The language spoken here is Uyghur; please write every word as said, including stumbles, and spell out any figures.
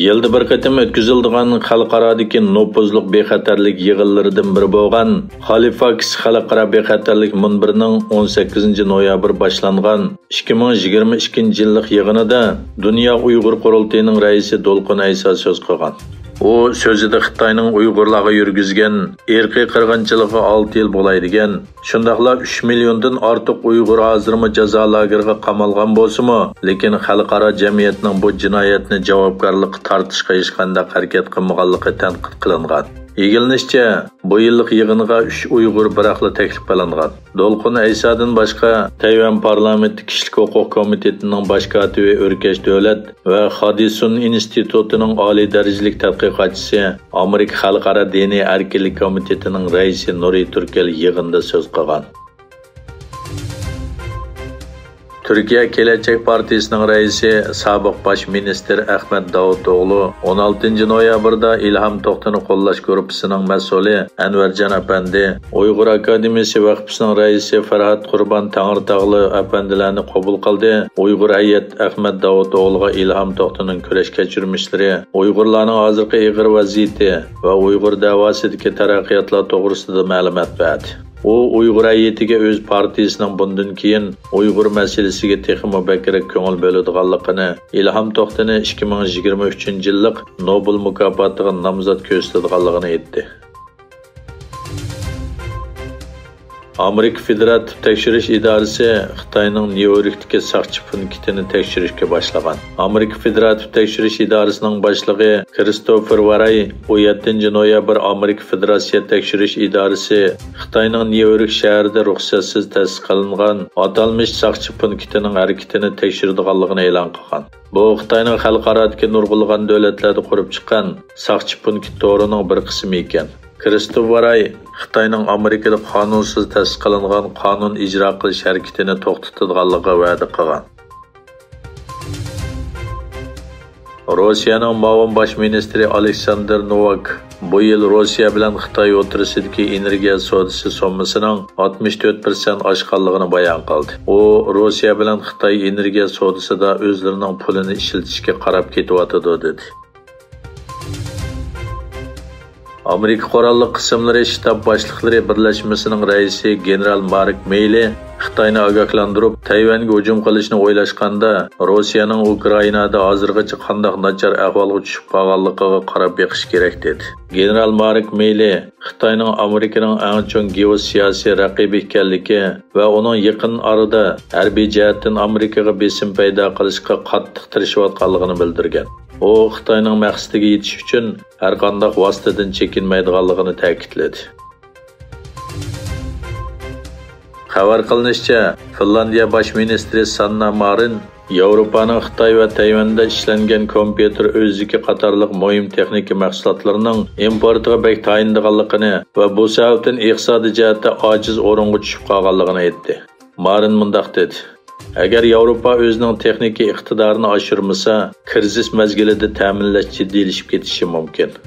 يىلدا بىر قېتىم ئۆتكۈزۈلىدىغان خەلقئارادىكى نوپۇزلۇق بىخەتەرلىك يىغىنلىرىدىن بىرى بولغان خالىفاكس خەلقئارا بىخەتەرلىك مۇنبىرىنىڭ ئون سەككىزىنچى نويابىر باشلانغان ئىككى مىڭ يىگىرمە ئىككىنچى يىللىق يىغىنىدا دۇنيا ئۇيغۇر قۇرۇلتىيىنىڭ رەئىسى دولقۇن ئەيسا سۆز قىلغان. ئۇ سۆزىدە خىتاينىڭ ئۇيغۇرلارغا يۈرگۈزگەن ئىرقىي قىرغىنچىلىقىغا ئالتە يىل بولاي دېگەن، شۇنداقلا ئۈچ مىليوندىن ئارتۇق ئۇيغۇر ھازىرمۇ جازا لاگېرىغا قامالغان بولسىمۇ، لېكىن خەلقئارا جەمئىيەتنىڭ بۇ جىنايەتنى جاۋابكارلىققا تارتىشقا ھېچقانداق ھەرىكەت قىلمىغانلىقى تەنقىد قىلىنغان. ئىگىلىنىشىچە، بۇ يىللىق يىغىنغا ئۈچ ئۇيغۇر بىراقلا تەكلىپ قىلىنغان. دولقۇن ئەيسادىن باشقا، تەيۋەن پارلامېنتى كىشىلىك ھوقۇق كومىتېتىنىڭ باش كاتىپى ئۆركەش دۆلەت ۋە خادىسۇن ئىنستىتۇتىنىڭ ئالىي دەرىجىلىك تەتقىقاتچىسى، ئامېرىكا خەلقئارا دىنىي ئەركىنلىك كومىتېتىنىڭ رەئىسى نۇرى تۈركەل يىغىندا سۆز قىلغان. تۈركىيە كېلەچەك پارتىيىسىنىڭ رەئىسى، سابىق باش مىنىستىر ئەخمەت داۋۇتئوغلۇ ئون ئالتىنچى نويابىردا ئىلھام توختىنى قوللاش گۇرۇپپىسىنىڭ مەسئۇلى ئەنۋەرجان ئەپەندى، ئۇيغۇر ئاكادېمىيىسى ۋەقپىسىنىڭ رەئىسى فەرھات قۇربان تەڭرىتاغلى ئەپەندىلەرنى قوبۇل قىلدى. ئۇيغۇر ھەيئەت ئەخمەت داۋۇتئوغلىغا ئىلھام توختىنىڭ كۈرەش كەچۈرمىشلىرى، ئۇيغۇرلارنىڭ ھازىرقى ئېغىر ۋەزىيىتى ۋە ئۇيغۇر دەۋاسىدىكى تەرەققىياتلار توغرىسىدا مەلۇمات بەردى. ئۇ ئۇيغۇر ھەيئىتىگە ئۆز پارتىيىسىنىڭ بۇندىن كېيىن ئۇيغۇر مەسىلىسىگە تېخىمۇ بەكرەك كۆڭۈل بۆلىدىغانلىقىنى، ئىلھام توختىنى ئىككى مىڭ يىگىرمە ئۈچىنچى يىللىق نوبېل مۇكاپاتىغا نامزات كۆرسىتىدىغانلىقىنى ئېيتتى. ئامېرىكا فېدېراتىپ تەكشۈرۈش ئىدارىسى خىتاينىڭ نيۇ يوركتىكى ساقچى پونكىتىنى تەكشۈرۈشكە باشلىغان. ئامېرىكا فېدېراتىپ تەكشۈرۈش ئىدارىسىنىڭ باشلىقى كىرىستوفېر ۋاراي ئون يەتتىنچى نويابىر ئامېرىكا فېدېراتسىيە تەكشۈرۈش ئىدارىسى خىتاينىڭ نيۇ يورك شەھىرىدە رۇخسەتسىز تەسىس قىلىنغان ئاتالمىش ساقچى پونكىتىنىڭ ھەرىكىتىنى تەكشۈرىدىغانلىقىنى ئېلان قىلغان. بۇ خىتاينىڭ خەلقئارادىكى نۇرغۇنلىغان دۆلەتلەردە قۇرۇپ چىققان ساقچى پونكىت تورىنىڭ بىر قىسمى ئىكەن. كىرىستوفېر ۋاراي خىتاينىڭ ئامېرىكىدا قانۇنسىز تەسىس قىلىنغان قانۇن ئىجرا قىلىش ھەرىكىتىنى توختىتىدىغانلىقىغا ۋەدە قىلغان. روسىيەنىڭ مۇئاۋىن باش مىنىستىرى ئالېكساندىر نوۋاك بۇ يىل روسىيە بىلەن خىتاي ئوتتۇرىسىدىكى ئېنېرگىيە سودىسى سوممىسىنىڭ ئاتمىش تۆت پىرسەنت ئاشقانلىقىنى بايان قىلدى. ئۇ روسىيە بىلەن خىتاي ئېنېرگىيە سودىسىدا ئۆزلىرىنىڭ پۇلىنى ئىشلىتىشكە قاراپ كېتىۋاتىدۇ، دېدى. ئامېرىكا قوراللىق قىسىملىرى شتاب باشلىقلىرى بىرلەشمىسىنىڭ رەئىسى گېنېرال مارك مېيلى خىتاينى ئاگاھلاندۇرۇپ، تەيۋەنگە ھۇجۇم قىلىشنى ئويلاشقاندا، روسىيەنىڭ ئۇكرائىنادا ھازىرغىچە قانداق ناچار ئەھۋالغا چۈشۈپ قالغانلىقىغا قاراپ بېقىش كېرەك، دېدى. گېنېرال مارك مېيلى خىتاينىڭ ئامېرىكىنىڭ ئەڭ چوڭ گېئوسىياسىي رەقىبى ئىكەنلىكى ۋە ئۇنىڭ يېقىن ئارىدا ھەربىي جەھەتتىن ئامېرىكىغا بېسىم پەيدا قىلىشقا قاتتىق تىرىشىۋاتقانلىقىنى بىلدۈرگەن. ئۇ خىتاينىڭ مەقسىتىگە يېتىش ئۈچۈن ھەرقانداق ۋاسىتىدىن چېكىنمەيدىغانلىقىنى تەكىتلىدى. خەۋەر قىلىنىشىچە، فىنلاندىيە باش مىنىستىرى ساننا مارىن ياۋروپانىڭ خىتاي ۋە تەيۋەندە ئىشلەنگەن كومپيۇتېر ئۆزىكى قاتارلىق مۇھىم تېخنىكا مەھسۇلاتلىرىنىڭ ئىمپورتىغا بەك تايىنىدىغانلىقىنى ۋە بۇ سەۋەبتىن ئىقتىسادىي جەھەتتە ئاجىز ئورۇنغا چۈشۈپ قالغانلىقىنى ئېيتتى. مارىن مۇنداق دېدى: «ئەگەر ياۋروپا ئۆزىنىڭ تېخنىكا ئىقتىدارىنى ئاشۇرمىسا، كىرىزىس مەزگىلىدە تەمىنلەش جىددىيلىشىپ كېتىشى مۇمكىن.»